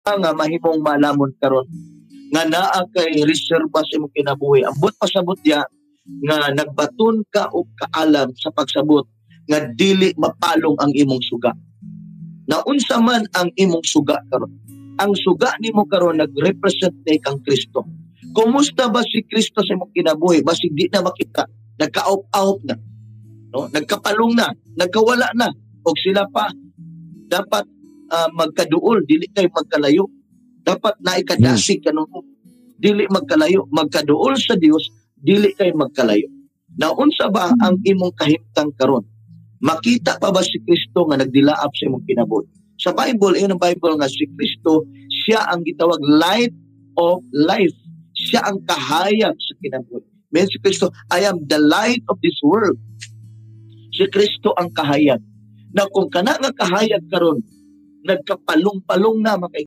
Nga mahimong malamon karon nga naa kay reserba sa imong kinabuhi. Ambot pasabot ya nga nagbaton ka og kaalam sa pagsabot nga dili mapalong ang imong suga. Naunsa man ang imong suga karon? Ang suga nimo karon nagrepresent ni kang Kristo. Kumusta ba si Kristo sa imong kinabuhi? Basig di na makita, nagka-out na, no? Nagkapalong na, nagkawala na, og sila pa dapat magkaduol, dili kay magkalayo. Dapat naikadasig kanunong. Dili magkalayo, magkaduol sa Dios, dili kay magkalayo. Naunsa ba ang imong kahimtang karon? Makita pa ba si Kristo nga nagdilaap sa imong kinabuhi? Sa Bible, ingon ang Bible nga si Kristo, siya ang gitawag light of life. Siya ang kahayag sa kinabuhi. Miingon si Kristo, "I am the light of this world." Si Kristo ang kahayag. Na kung kana nga kahayag karon nagkapalong-palong na, mga